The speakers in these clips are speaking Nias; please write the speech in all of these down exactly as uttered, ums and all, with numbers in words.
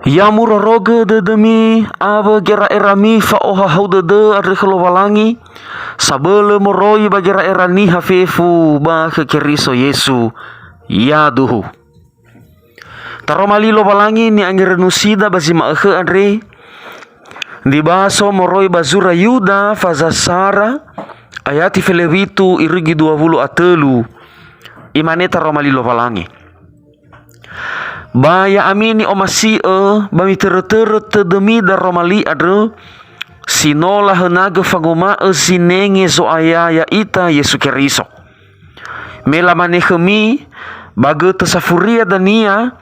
Ya murorogö dödömi awö gera'erami fa'ohahau dödö andrö khö Lowalangi, sabölö moroi ba gera'era niha fefu ba khö Keriso Yesu. Yaduhu. Taroma li Lowalangi ni'angerönusida ba zi ma'ökhö andre, nibaso moroi ba zura Yuda faza sara, ayati felewitu irugi dua wulu a tölu. Imane taroma li Lowalangi. Ba ya'ami ni'omasi'ö ba mitörö-törö tödömi daroma li andrö, si no lahönagö fanguma'ö zinenge Zo'aya ya'ita Yesu Keriso. Me lamane khömi, ba götö safuria dania,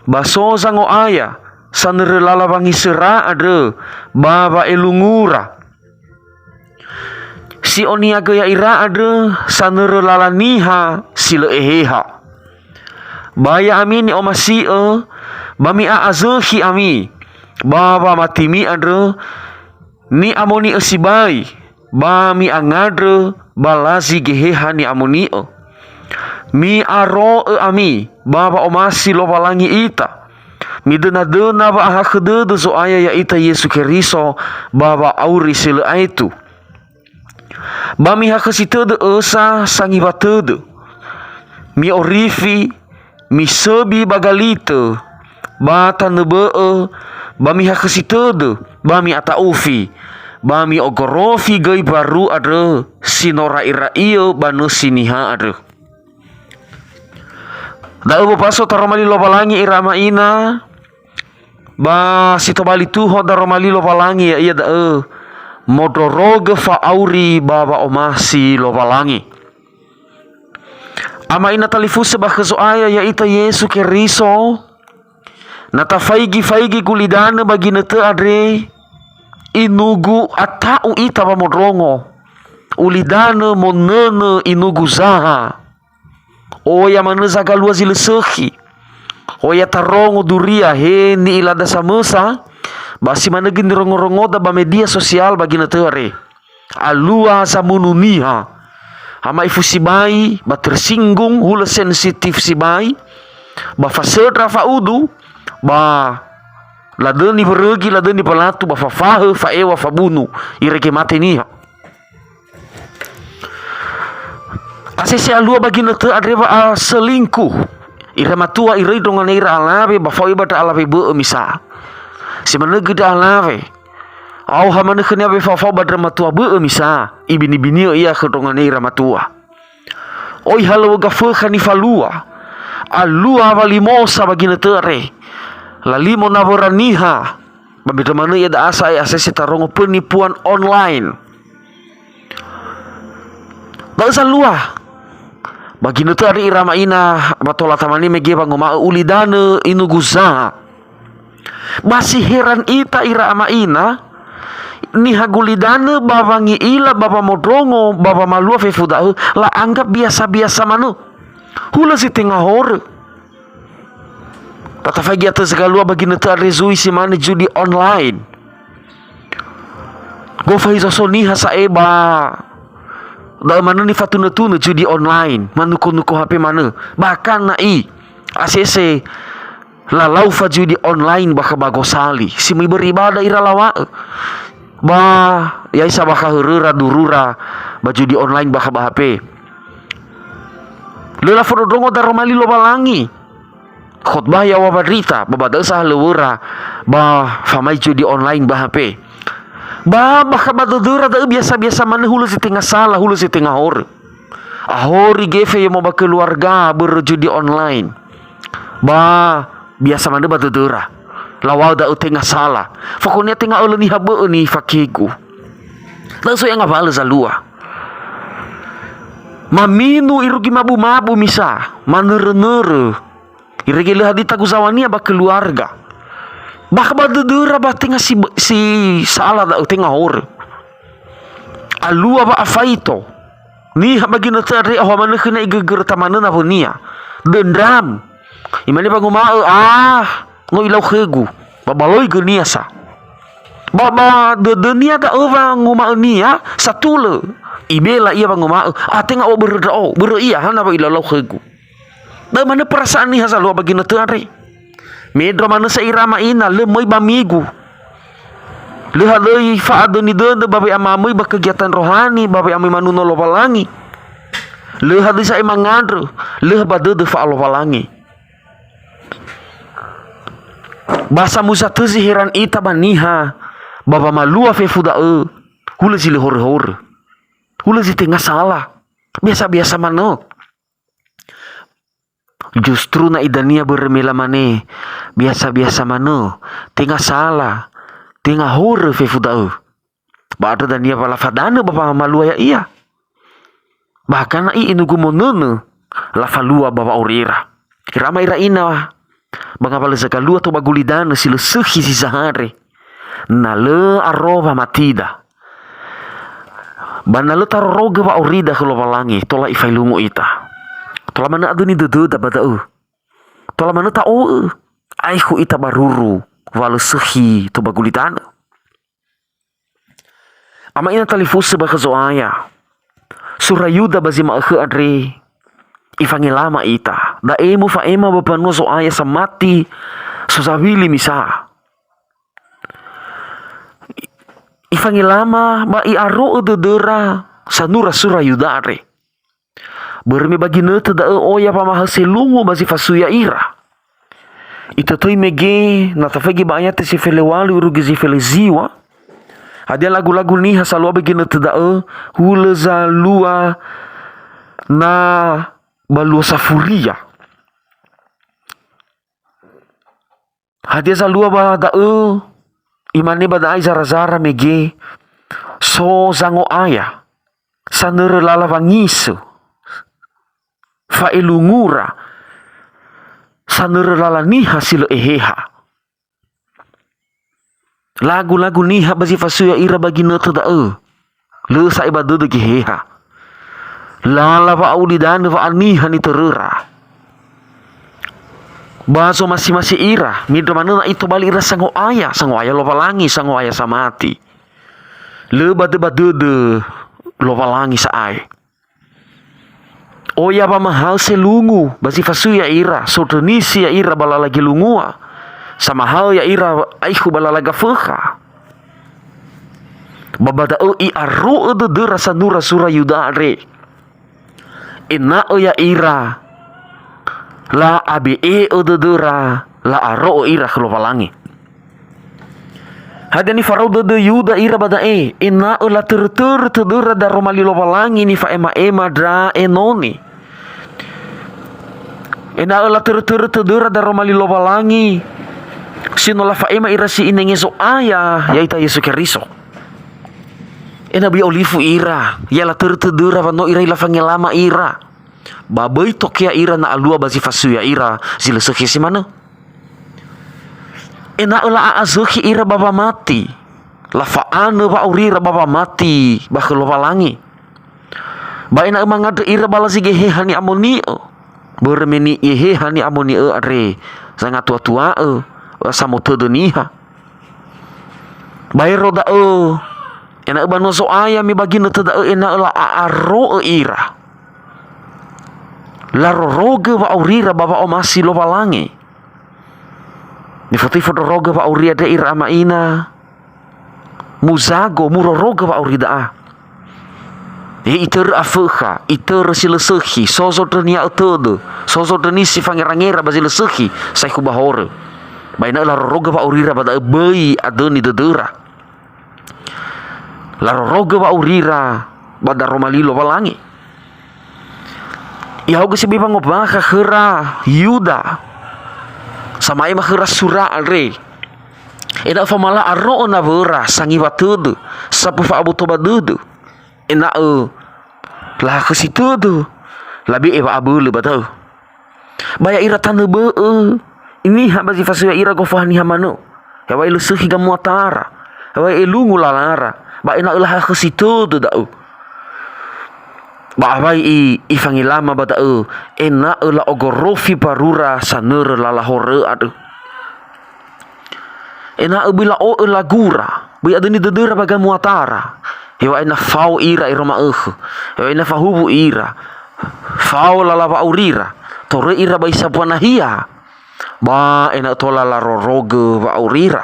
ba so zango'aya, sanörö lala wangisöra andrö, ba wa'elungura. Si oniagö ya'ira andrö sanörö lala niha si lö eheha. Ba ya'ami ni'omasi'ö, ba mi'a'azökhi ami, ba wamatimi andrö ni'amoni'ö sibai, ba mi'angandrö ba lazi Geheha ni'amoni'ö. Mi'aro'ö ami ba wa'omasi Lowalangi ita. Midönadöna wa'ahakhö dödö Zo'aya ya'ita Yesu Keriso ba wa'auri si lö aetu. Ba mihakhösi tödö ösa sangiwa tödö. Mi'orifi, misöbi ba galitö, ba tanö bö'ö, ba mihakhösi tödö, ba mi'ata'ufi, ba mi'ogorofi göi mbaru andrö si no ra'ira'iö ba nösi niha andrö. Da'ö wobaso taroma li Lowalangi ira ama ina, ba si tobali tuho daroma li Lowalangi, ya'ia da'ö mondrorogö fa'auri ba wa'omasi Lowalangi. Ama ina talifusö ba khö Zo'aya ya'ita Yesu Keriso, na tafaigi-faigi gulidanö ba ginötö andre, inugu ata'u ita wamondrongo, ulidanö monönö inugu zaha. Oya manö zagalua zi lö sökhi. Oya tarongo duria he ni'ilada samösa, ba si manö göi nirongorongoda ba media sosial ba ginötö andre. Alua zamunu niha. Hama'ifu sibai, ba tersinggung, hulö sensitif sibai, ba fasöndra fa'udu, ba ladöni wörögi, ladöni balatu, ba fafahö, fa'ewa, fabunu, irege mate niha. Asese alua ba ginötö andre wa'aselingkuh. Ira matua iröi ndrongo nera alawe ba fao ia ba ndra alawe bö'ö misa. Si manö göi ndra alawe. Aoha manö khönia wefao-fao ba ndra matua bö'ö misa. Ibini-bini'ö ia khö ndrongo nera matua. Oi halöŵö gafökha nifalua. Alua walimosa ba ginötö andre. Lalimo nawöra niha. Ba me ndra manö ia da'a sa'ae asese tarongo penipuan online. Da'ö zalua. Ba ginötö andre ira ama ina ba tola tamane mege wanguma'ö ulidanö inugu zaha. Ba si heran ita ira ama ina, niha gulidanö ba wangi'ila ba wamondrongo ba wamalua fefu da'ö, la'anggap biasa-biasa manö. Hulö zi tenga horö. Tatafaigi atö zagalua ba ginötö andre zui si mane judi online. Gofu hizo so niha sa'ae ba da'ö manö nifatunö-tunö judi online, manuko-nuko H P manö. Bahkan na'i asese lalau fajudi online bakha ba gosali. Si möi böribada ira lawa'ö. Ba yaisa bakha höröra durura ba judi online bakha ba H P. Lö lafondrondrongo daroma li Lowalangi. Khotbah ya wawandrita, ba ba da'ö sa halöŵöra, ba famae judi online ba H P. Ba, bakha ba dödöra da'ö biasa-biasa manö hulö zi tenga sala, hulö zi tenga horö. Ahori gefe yomo ba keluarga börö judi online. Ba, biasa manö ba dödöra. Lawa'ö da'ö tenga sala. Fakonia tenga ölö niha bö'ö nifakhögu. Da'ö so ya ngawalö zalua. Maminu irugi mabu-mabu misa, manörö-nörö. Irege lö hadia tagu zawania ba keluarga. Bakha ba dödöra ba tenga si, si sala da'ö, tenga horö. Alua wa'afaito. Niha ba ginötö andre aoha manö khönia igögöröta manö nawönia. Dendam. Imane wanguma'ö, "Ah, no ilau khögu." Ba baloi gönia sa. Ba, ba dödönia da'ö wanguma'önia satulö. Ibela ia wanguma'ö, "Ah, tenga o'obörö ndra'o, börö ia, hana wa ilalau khögu." Da'ö manö perasaan niha zalua ba ginötö andre. Mendro manö sa ira ama ina, lö möi ba migu. Lö hadöi fa'adöni dödö ba we'amamöi ba kegiatan rohani, ba we'amöi manuno Lowalangi. Lö hadöi sa'ae mangandrö, lö ba dödö fa'alowalangi. Ba samuza tö zi heran ita ba niha, ba wamalua fefu da'ö, hulö zi lö horö-horö. Hulö zi tenga sala. Biasa-biasa manö. Justru na'i dania börö me lamane, biasa-biasa manö, tenga sala, tenga horö fefu da'ö. Ba andrö dania wa lafadanö ba wamalua ya'ia. Bahkan na'i inugu monönö lafalua ba wa'aurira. Ira ama ira ina ba ngawalö zagalua tou ba gulidanö si lö sökhi zi zahare. Na lö aro wamatida. Ba na lö tarorogö wa'aurida khö Lowalangi, tola ifaelungu ita. Tola manö adöni dödöda ba da'ö. Tola manö ta'o'ö. Aekhu ita ba ruru, wa lö sökhi tou ba gulidanö. Ama ina talifusö ba khö Zo'aya. Sura Yuda ba zi ma'ökhö andre, ifangelama ita. Da'e mufa'ema ba mbanua Zo'aya samati, sozawili misa. Ifangelama ba i'aro'ö dödöra sanura sura Yuda andre. Börö me ba ginötö da'ö oya wamahaö selungu ba zi fasui ya'ira. Itötöi mege, na tafaigi ba ayate si felewalu irugi zi feleziwa. Hadia lagu-lagu niha salua ba ginötö da'ö, hulö zalua na ba luo safuria. Hadia zalua ba da'ö, imane ba da'a zara-zara mege, so zango'aya, sanörö lala wangisö, fa'elungura, sanörö lala niha si lö eheha. Lagu-lagu niha ba zi fasui ya'ira ba ginötö da'ö. Lö sa'ae ba dödö geheha. Lala wa'a'ulidanö wa'aniha nitöröra. Ba zomasi-masi ira, mendro manö na'i tobali ira sango'aya, sango'aya Lowalangi, sango'aya samati. Lö ba dö-, ba dödö Lowalangi sa'ae. Oya wamahaö selungu ba zi fasui ya'ira, sondrönisi ya'ira ba lala gelungua, samahaö ya'ira aekhu ba lala gafökha. Ba ba da'ö i'aro'ö dödöra sanura sura Yuda andre. Ena'ö ya'ira la'abe'e'ö dödöra, la'aro'ö ira khö Lowalangi. Hadia nifarao dödö Yuda ira ba da'e, ena'ö latörö-törö tödöra daroma li Lowalangi nifa'ema-ema ndra enoni. Ena'ö latörö-törö tödöra daroma li Lowalangi, si no lafa'ema ira si inenge Zo'aya, ya'ita Yesu Keriso. Ena'ö böi olifu ira, ya latörö tödöra wa no irai lafangelama ira. Ba böi tokea ira na alua ba zi fasui ya'ira zi lö sökhi si manö. Ena'ö la'a'azökhi ira ba wamati, lafa'anö wa'aurira ba wamati ba khö Lowalangi. Ba ena'ö mangandrö ira ba lala zi geheha ni'amoni'ö, börö me ni-, geheha ni'amoni'ö andre zangatua-tua'ö, samotödö niha. Baero da'ö, ena'ö banua Zo'aya me ba ginötö da'ö ena'ö la'a'aro'ö ira. Larorogö wa'aurira ba wa'omasi Lowalangi. Nifotöi fondrorogö wa'auri andre ira ama ina, muzago, murorogö wa'auri da'a. He itörö afökha, itörö si lö sökhi, so zondrönia'ö tödö, so zondrönisi fangera-ngera ba zi lö sökhi, saekhu ba horö. Ba ena'ö larorogö wa'aurira ba da'ö böi adöni dödöra. Larorogö wa'aurira ba daroma li Lowalangi. Ihaogö sibai wangombakha khöra Yuda, sama'ema khöra sura andre. Ena'ö faoma la'aro'ö nawöra, sangiwa tödö, sabu fa'aboto ba dödö. Ena'ö lahakhösi tödö, labe'e wa'abölö ba da'ö. Ba ya'ira tanö bö'ö, niha ba zi fasui ya'ira gofu haniha manö. Heŵa'ae lö sökhi gamuatara, heŵa'ae elungu lalara, ba ena'ö lahakhösi tödö da'ö. Ba awai i-, ifangelama ba da'ö, ena'ö la'ogorofi mbarura sanörö lala horö andrö. Ena'ö böi la'o'ö lagura, böi adöni dödöra ba gamuatara. Heŵa'ae na fao ira ero ma'ökhö. Heŵa'ae na fahuwu ira. Fao lala wa'aurira. Toröi ira ba zi sambua nahia. Ba ena'ö tola larorogö wa'aurira.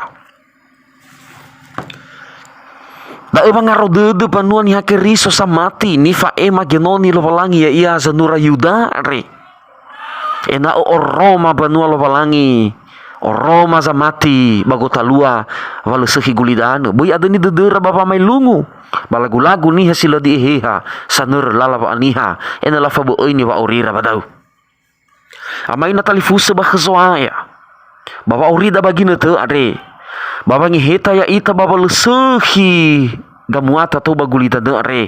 Da'ö wangaro dödö mbanua Niha Keriso samati nifa'ema genoni Lowalangi, ya'ia zanura Yuda andre. Ena'ö oroma mbanua Lowalangi, oroma zamati ba gotalua wa lö sökhi gulidanö. Böi adöni dödöra ba wamaelungu, ba lagu-lagu niha si lö da'e Eheha sanörö lala wa'aniha, ena'ö lafabö'öini wa'aurira ba da'ö. Ama ina talifusö ba khö Zo'aya, ba wa'aurida ba ginötö andre, ba wangeheta ya'ita ba wa lö sökhi gamuata tou ba gulidanö andre.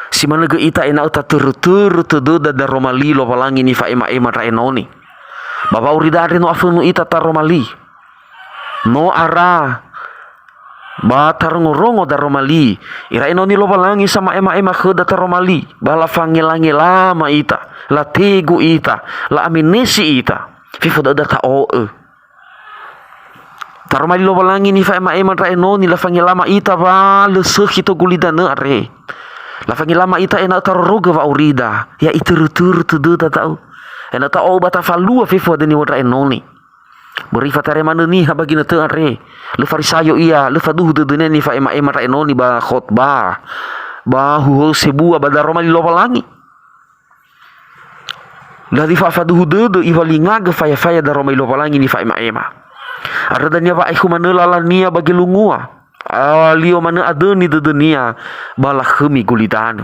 Si manö göi ita ena'ö tatörö-törö tödöda daroma li Lowalangi nifa'ema-ema ndra enoni. Ba wa'aurida andre no afönu ita taroma li. No ara ba tarongo-rongo daroma li, ira enoni Lowalangi sama'ema-ema khöda taroma li, ba lafangela-ngelama ita, lategu ita, la'amenesi ita, fefu da'ö da ta'o'ö. Taroma li Lowalangi nifa'ema-ema ndra enoni, lafangelama ita wa lö sökhi tou gulidanö andre. Lafangelama ita ena'ö tarorogö wa'aurida, ya itörö-törö tödöda da'ö. Ena'ö ta'o'ö ba tafalua fefu dödönia ndra enoni. Börö ifatarai manö niha ba ginötö andre. Lö Farisayo ia, lö faduhu dödönia nifa'ema-ema ndra enoni ba khotbah, ba huhou sebua ba daroma li Lowalangi. Lö hadia fa'afaduhu dödö, iwalingagö faya-faya daroma li Lowalangi nifa'ema-ema. Andrö dania wa'aekhu manö lalania ba gelungua. Alio manö adöni dödönia ba lakhömi gulidanö.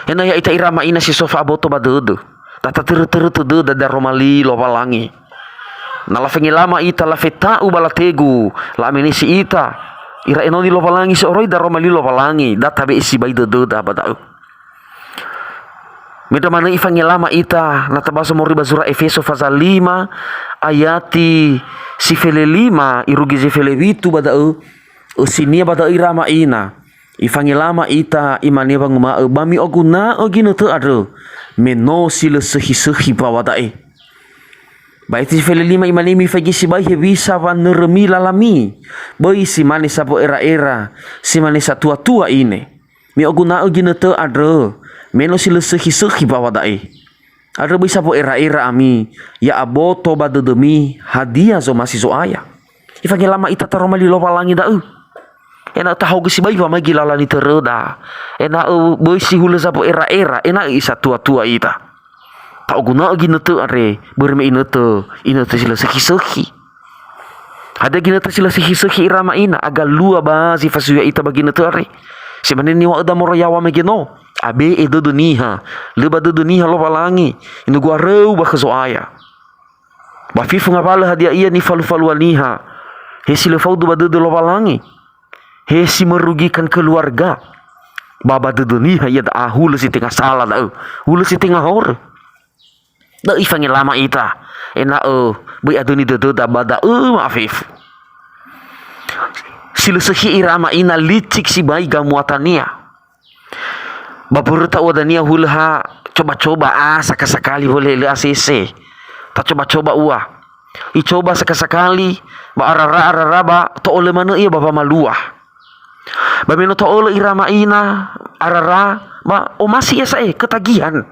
Ena'ö ya'ita ira ama ina si so fa'aboto ba dödö, da tatörö-törö tödöda daroma li Lowalangi. Na lafangelama ita, lafeta'u ba lategu, la'amenesi ita, ira enoni Lowalangi si oroi daroma li Lowalangi, da tabe'e sibai dödöda ba da'ö. Me ndra manö ifangelama ita, na tabaso moroi ba zura Efeso faza lima, ayati si felelima irugi zi felewitu ba da'ö, ösinia ba da'ö ira ama ina. Ifangelama ita, imane wanguma'ö, "Ba mi'oguna'ö ginötö andrö, me no si lö sökhi-sökhi mbaŵa da'e." Ba ayati si felelima imane, "Mifaigi sibai hewisa wanörömi lalami, böi si mane sa wo'era'era, si mane sa tua-tua ine. Mi'oguna'ö ginötö andrö, me no si lö sökhi-sökhi mbaŵa da'e. Andrö böi sa wo'era'era ami, ya'aboto ba dödömi hadia zomasi Zo'aya." Ifangelama ita taroma li Lowalangi da'ö. Ena'ö tahaogö sibai wamaigi lala nitöröda. Ena'ö böi si hulö zawo'era'era, ena'ö isatua-tua ita. Ta'oguna'ö ginötö andre, börö me inötö, inötö si lö sökhi-sökhi. Hadia ginötö si lö sökhi-sökhi ira ama ina, agalua ba zi fasuya ita ba ginötö andre. Si mane niŵa'öda moroi yaŵa mege no, abe'e dödö niha, lö ba dödö niha Lowalangi, inogu aröu ba khö Zo'aya. Ba fefu ngawalö hadia ia nifalu-falua niha, he si lö faudu ba dödö Lowalangi, he si merugikan keluarga, ba ba dödö niha ia da'a hulö si tenga sala da'ö, hulö si tenga horö. Da'ö ifangelama ita, ena'ö böi adöni dödöda ba da'ö ma'afefu. Si lö sökhi ira ama ina licik sibai gamuatania. Ba börö ta'ua dania hulö ha coba-coba, ah, saka-sakali wole lö asese. Tacoba-coba ua. Icoba saka-sakali, ba arara-arara ba to'ölö manö ia ba wamalua. Ba me no to'ölö ira ama ina, arara, ba omasi ia sa'ae ketagihan.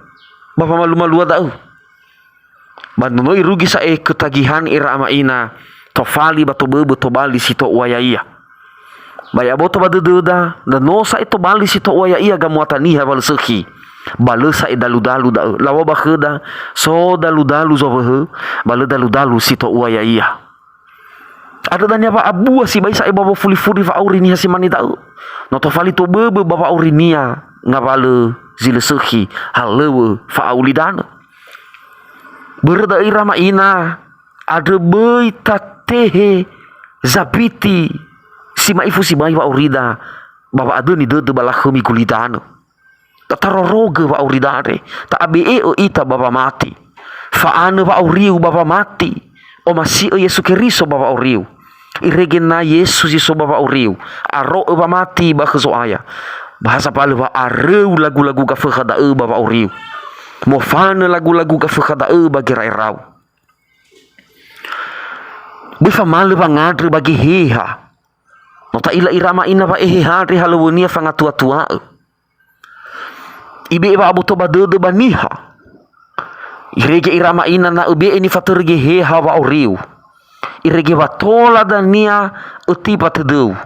Ba wamalu-malua da'ö. Ba nono irugi sa'ae ketagihan ira ama ina, tofali ba toböbö tobali si to'ua ya'ia. Ba ya'aboto ba dödöda, na no sa'ae tobali si to'ua ya'ia gamuata niha wa lö sökhi. Ba lö sa'ae dalu-dalu da'ö. Laŵa'ö ba khöda, so dalu-dalu zowöhö, ba lö dalu-dalu si to'ua ya'ia. Andrö dania wa'abua sibai sa'ae ba wofuli-fuli wa'auri niha si mane da'ö. No tofali toböbö ba wa'aurinia ngawalö zi lö sökhi halöŵö fa'a'ulidanö. Börö da'ö ira ama ina, andrö böi tatehe zabiti si ma'ifu sibai wa'aurida ba wa'adöni dödö ba lakhömi gulidanö. Tatarorogö wa'aurida andre, ta'abe'e'ö ita ba wamati. Fa'anö wa'auriu ba wamati, omasi'ö Yesu Keriso ba wa'auriu. Irege na Yesu zi so ba wa'auriu, aro'ö wamati ba khö Zo'aya. Ba ha sambalö wa aröu lagu-lagu Gafökha da'ö ba wa'auriu. Mofanö lagu-lagu Gafökha da'ö ba gera'erau. Böi famalö wangandrö ba geheha. No ta'ila ira ama ina wa eheha andre halöŵönia fangatua-tua'ö. Ibe'e wa'aboto ba dödö ba niha. Irege ira ama ina na öbe'e nifatörö Geheha wa'auriu. Irege wa tola dania ötiba tödöu.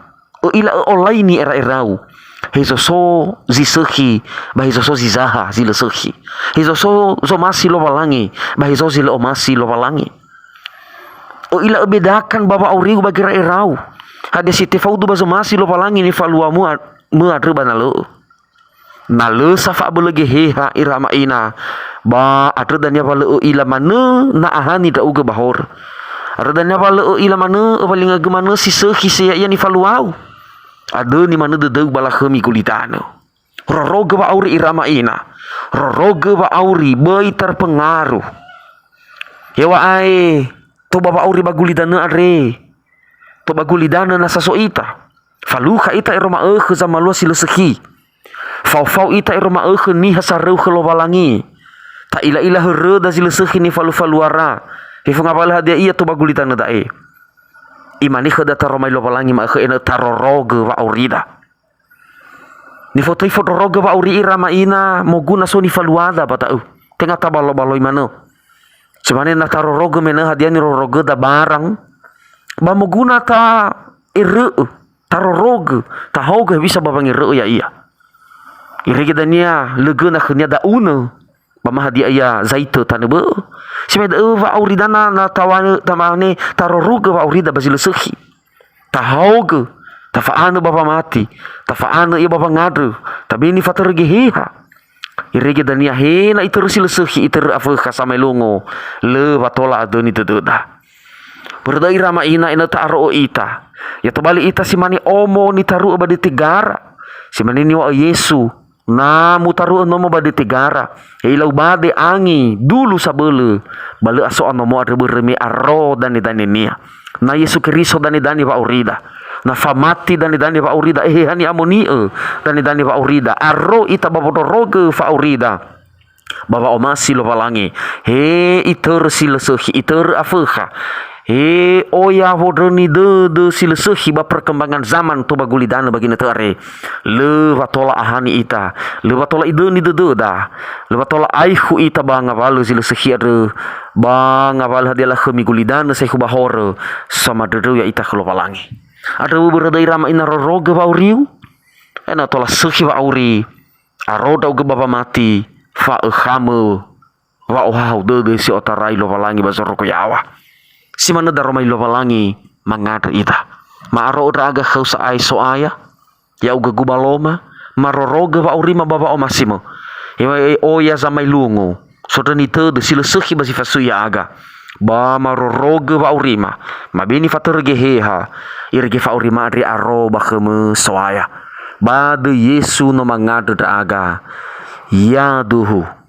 Ö'ila ö'olaini era'erau. Hezo so zi sökhi, ba hezo so zi zaha, zi lö sökhi. Hezo so zomasi Lowalangi, ba hezo zi lö omasi Lowalangi. Ö'ila öbedakan ba wa'auriu ba gera'erau. Hadia si tefaudu ba zomasi Lowalangi nifaluamu a-, mö andrö ba na lö'ö. Na lö sa fa'abölö Geheha ira ama ina, ba andrö dania wa lö ö'ila manö na ahani ndra'ugö ba horö. Andrö dania wa lö ö'ila manö öwalingögö manö si sökhi si ya'ia nifaluau. Adöni manö dödöu ba lakhömi gulidanö. Rorogö wa'auri ira ama ina. Rorogö wa'auri, böi terpengaruh. Heŵa'ae, toba wa'auri ba gulidanö andre. Toba gulidanö nasa so ita. Falukha ita ero ma'ökhö zamalua si lö sökhi. Faofao ita ero ma'ökhö niha saröu khö Lowalangi. Ta'ila'ila höröda zi lö sökhi nifalufaluara. Fefu ngawalö hadia ia toba gulidanö da'e. Imane khöda taromali Lowalangi ma'ökhö ena'ö tarorogö wa'aurida. Nifotöi fondrorogö wa'auri ira ama ina moguna so nifaluada ba da'ö. Tenga tabalo-baloi manö. Cumane na tarorogö mena'ö hadia nirorogöda barang, ba moguna ta erö'ö, tarorogö, tahaogö hewisa ba wangerö'ö ya'ia. Irege dania lö göna khönia da'unö, ba ma hadia ia zaitö tanö bö'ö. Si mai da'ö wa'aurida na, na tawa-, tamane tarorogö wa'aurida ba zi lö sökhi. Tahaogö, tafa'anö ba wamati, tafa'anö ia ba wangandrö, tabe nifatörö Geheha. Irege dania he na itörö si lö sökhi, itörö afökha samaelungu, lö wa tola adöni dödöda. Börö da'ö ira ama ina ena'ö ta'aro'ö ita. Ya tobali ita si mane omo nitaru'ö ba dete gara. Si mane niŵa'ö Yesu, na mutaru'ö nomo ba dete gara. Ya ilau bade angi, dulu sabölö, ba lö aso'a nomo andrö börö me aro dane-danenia. Na Yesu Keriso dane-dane wa'aurida. Na famati dane-dane wa'aurida, Eheha ni'amoni'ö dane-dane wa'aurida. Aro ita ba wondrorogö fa'aurida. Ba wa'omasi Lowalangi. He itörö si lö sökhi, itörö afökha. He oya wondröni dödö si lö sökhi ba perkembangan zaman toba gulidanö ba ginötö are. Lö wa tola ahani ita, lö wa tola idöni dödöda, lö wa tola aekhu ita ba ngawalö zi lö sökhi andrö, ba ngawalö hadia lakhömi gulidanö saekhu ba horö, samandröndröu ya'ita khö Lowalangi. Andrö börö da'ö ira ama ina rorogö wa'auriu, ena'ö tola sökhi wa'auri, aro ndra'ugö ba wamati, fa'ökhamö wa'ohahau dödö si otarai Lowalangi ba zorugo yaŵa. Si manö daromali Lowalangi mangandrö ita. Ma'aro'ö ndra'aga khöu sa'ae So'aya, ya'ugö gubaloma, marorogö wa'aurima ba wa'omasimö. He oya zamaelungu, sondröni tödö si lö sökhi ba zi fasui ya'aga. Ba marorogö wa'aurima, mabe nifatörö Geheha, irege fa'aurima andre aro ba khömö So'aya. Ba döi Yesu no mangandrö ndra'aga. Yaduhu.